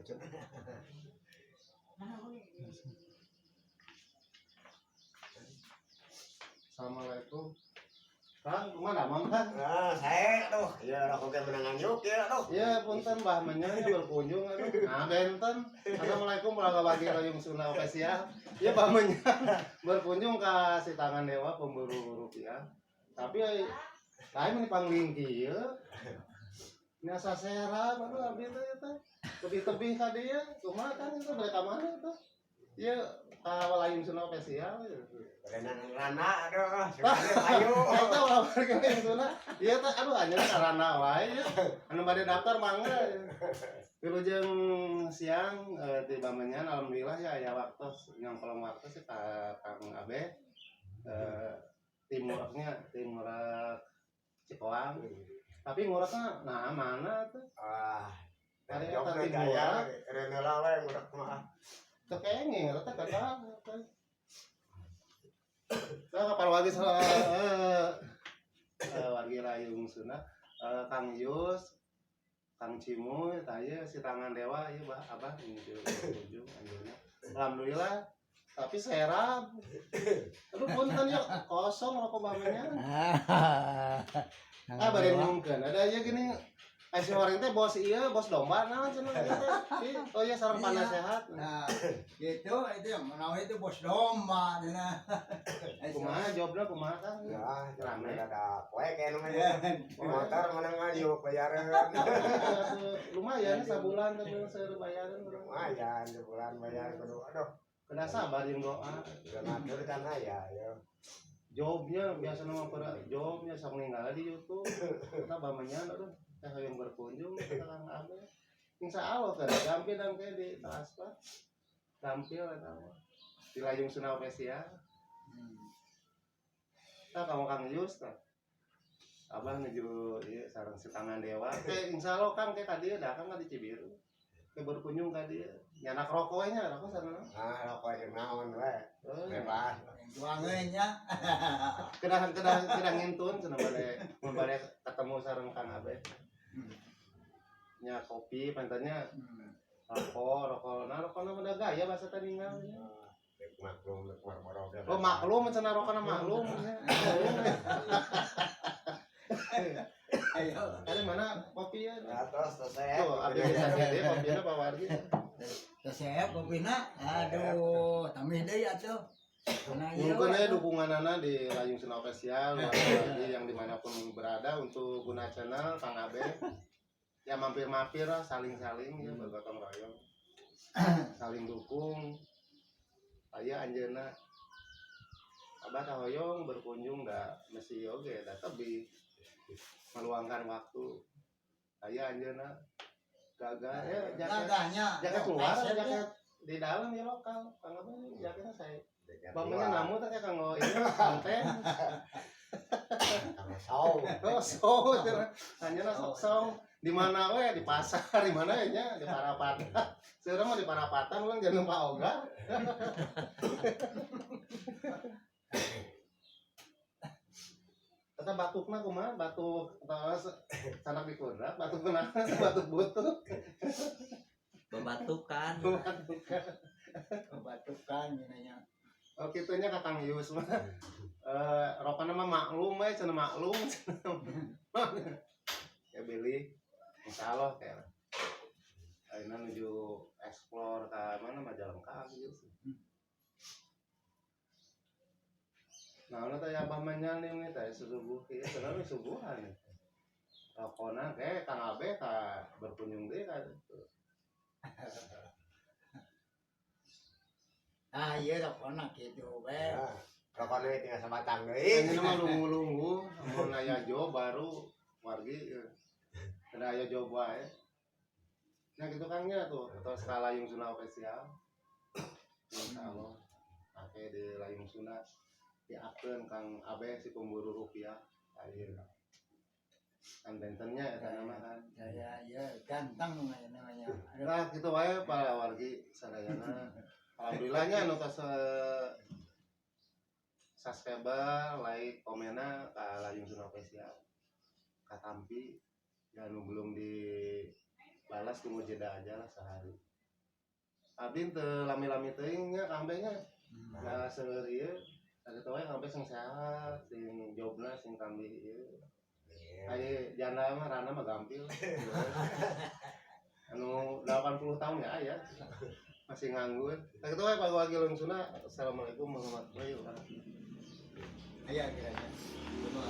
Assalamualaikum. Kang, kumaha damang Kang? Ah, saya tuh, ya rokok ge menangan yuk ya tuh. Iya, punten Mbah Menyan ya berkunjung aduh. Nah, benten. Assalamualaikum warahmatullahi wabarakatuh Sunda Official. Iya, Mbah Menyan berkunjung ke si Tangan Dewa pemburu rupiah. Tapi lain ini panglingki ieu. Ini asa serap aduh abdi teh eta. Tebih-tebih ka dieu. Kumaha kan itu mereka mana itu? Iya, ka Layung Sunda Official. Berenang rana aduh, sekali ayo. Eta ulah warga Layung Sunda. Iya teh aduh anjeunna karana wae ya. Anu bade daftar mangga. Wilujeng siang di Bamenyan alhamdulillah ya aya waktos nyongkolong waktu sih ka Kang Abe. Tim ngureknya tim ngurek Cikoang. Tapi ngurekna nah mana tuh? Ah, Ari jauh eta teh tim gaya, ngurek. reuneulah we ngurek mah. Teu kenging eta teh kata. Nah, kapal wargi wargi Layung Sunda, Kang Yus, Kang Cimuy, tah ieu si Tangan Dewa ieu bah abah nuju berkunjung anjeunna. Alhamdulillah tapi serap. Aduh punten ya kosong rokok bamenya. Ah bade nyungkeun. Ada aja gini si orang teh bos iya, bos domba naon cenah teh. Oh iya sareng panasehat. Nah, gitu itu yang menawa itu bos domba nah. Kumaha jobna kumaha Kang? Ya, Rame. ada poe kayak namanya. Motor menang mah yuk bayaran. Lumayan sabulan teh seueur bayaran. Lumayan sebulan bayar kudu aduh. Kena sabar jeung doa. Donatur kan aya ya. Jobnya biasa nama pada jobnya sok ninggal di YouTube. Kita bamanya aduh teh hoyong berkunjung ke Kang Abe. Insya Allah kan gampil dan kayak di Taspa. Tampil eta mah. Di Layung Sunda Official. Tah kamu Kang Yus tah. Abah nuju ieu sareng si Tangan Dewa. Ke insya Allah Kang ke ka dieu da Kang di Cibiru. Ke berkunjung ka dieu. Nyanak rokok we nya rokok sana. Ah, rokok jeung naon we. Oh, Bebas. Tuangeun nya. Kedah kedah kedah ngintun cenah bade mun bade ketemu sareng Kang Abe. Nya kopi pantannya rokok rokok nah rokokna mah da gaya bahasa tadi ninggal nya. Maklum Marlboro. Oh maklum cenah rokokna maklum nya. Ayo. Kali mana kopi ya? Nah, terus selesai. Tuh, abdi bisa gede kopina Pak Wargi. Resep kopina. Aduh, tambih deui atuh. Karena ieu Mungkin ya dukungan di Layung Sunda Official, wargi yang dimanapun berada untuk guna channel Kang Abe. Ya mampir-mampir lah, saling-saling ya bergotong royong. Saling dukung. Aya anjeunna Abah hoyong berkunjung da mesti oge da tebih meluangkan waktu. Aya anjeunna gagah ya jaket Gagahnya. jaket keluar jaket di dalam ya lokal. Kang Abe jaketnya saya Bangnya namu teh kanggo ini konten. Kanggo show. Oh, so anjeunna sok show di mana we di pasar di mana ya nya di Parapatan. Sekarang mah di Parapatan urang jangan Pak Oga. Eta batukna kumaha? Batuk atawa sanak dikudrat, batuk kunaon? Batuk butuh. Bebatukan. Bebatukan. Bebatukan nya. Oh kitunya ka Kang Yus mah. Rokona mah maklum we cenah maklum. Ya beli insyaallah kayak ayeuna nuju explore ka mana Majalengka gitu. Nah, teh abah mah nyalim nih teh subuh kieu cenah we subuhan. Rokona kayak Kang Abe ka berkunjung deui ka. Ah iya rokona kitu we. Rokona tinggal sabatang deui. Anjeunna mah lungguh-lungguh mun aya job baru wargi kada aya job wae. Nah gitu Kang nya tuh atau skala Layung Sunda Official. Insyaallah ake di Layung Sunda diakeun Kang Abe si pemburu rupiah. Ayeuna. Kan bentennya eta nama kan. Ya ya ganteng namanya. Nah gitu wae para wargi sadayana. Alhamdulillahnya anu tos subscriber, like, komenna ka Layung Sunda Official. Katampi ya anu belum dibalas tunggu jeda aja lah sehari. Abdi teu lami-lami teuing nya, Kang Be, nya. Nah, seueur ieu sakitu we. Kang Be sing sehat, sing jobna sing tambih ieu. Aya janda mah rana mah gampil. Anu 80 tahun ya aya masih nganggur. Sakitu we pagi langsungna. Assalamualaikum warahmatullahi wabarakatuh. Aya kiranya. Coba.